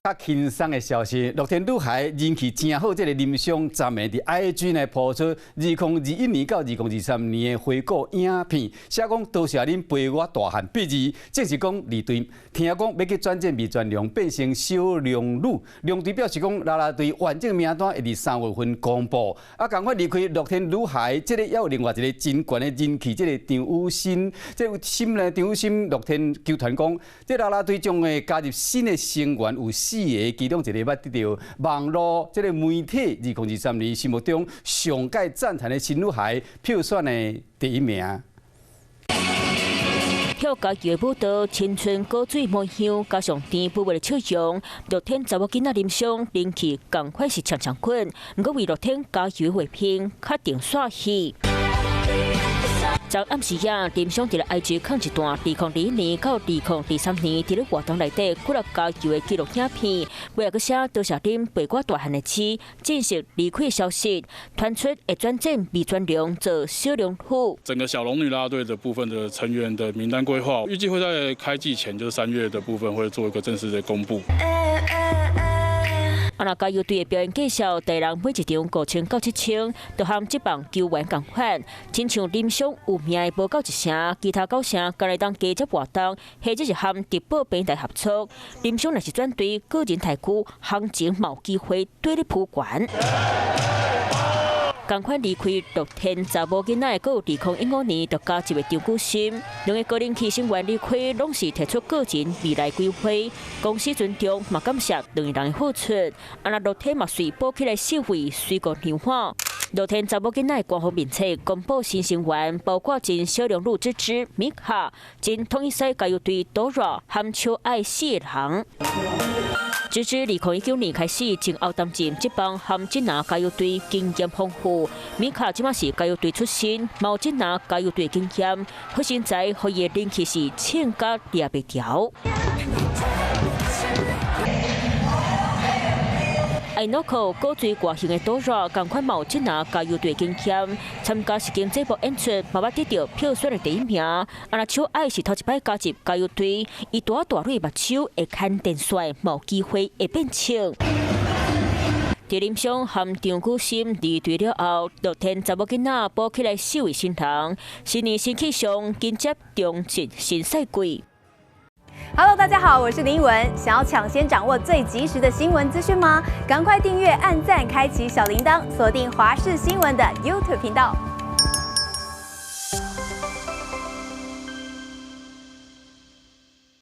較輕鬆的消息，樂天女孩人氣誠好，這个林雙昨暝佇 IG 呢 po 出2021年到2023年的回顧影片，寫講多謝恁陪我大漢畢業，正式講離隊。聽講欲去轉戰味全龍，變成小龍女。龍隊表示講，啦啦隊完整名單會佇3月份公布。啊，仝款離開樂天女孩，這个猶有另外一个真懸的人氣，這个張雨生，這個新呢張雨生樂天球團講，這啦啦隊將會加入新的成員有四个，其中一个捌得著網路這个媒體2023年心目中上蓋讚嘆的新女孩票選的第一名。跳家己的舞蹈，青春果水模樣，加上甜不的笑容，樂天查某囡仔林雙人氣仝款是強強滾。毋過為樂天加油畫片，確定煞戲。昨暗時仔，林雙佇咧 IG 放一段2021年到2023年佇咧活動內底幾落加油的紀錄影片，尾仔閣寫多謝恁陪我大漢的痴，正式離開消息，傳出會轉戰味全龍做小龍女。整個小龍女啦啦隊的部分的成員的名單規劃，預計會在開季前，就是3月的部分會做一個正式的公布。啊，若加油隊的表演介紹，台人每一場5000到7000，都和這幫球員仝款，親像林雙有名的無夠一城，其他九城敢會當加接活動，或者是和直播平台合作。林雙若是轉隊，個人待遇行情嘛有機會綴咧鋪懸。仝款離開樂天查某囡仔，閣有2015年就加入的張雨生，兩个高人氣成員離開，攏是提出個人未來規劃。公司尊重，嘛感謝兩个人的付出。啊，若樂天嘛隨補起來四位隨國娘化。樂天查某囡仔官方面冊公布新成員，包括前小龍女芝芝、米卡、前統一賽加油隊 Dora 和秋愛四个人。芝芝2019年開始，前後擔任職棒和職籃加油隊經驗豐富。米卡這馬是加油隊出身，嘛有職籃加油隊經驗，好身材，予伊的人氣是衝甲掠袂牢。艾諾克古錐外形的 Dora，仝款嘛有職籃加油隊經驗，參加實境節目演出，嘛捌得著票選的第一名。啊，若秋愛是頭一擺加入加油隊，伊大大蕊目睭會牽電線，嘛有機會會變青。佇林雙和張雨生離隊了後，樂天查某囡仔補起來四位新人，新年新氣象，緊接中職新賽季。 Hello，大家好，我是林文。想要搶先掌握最及時的新聞資訊嗎？趕快訂閱、按讚、開啟小鈴鐺，鎖定華視新聞的 YouTube 頻道。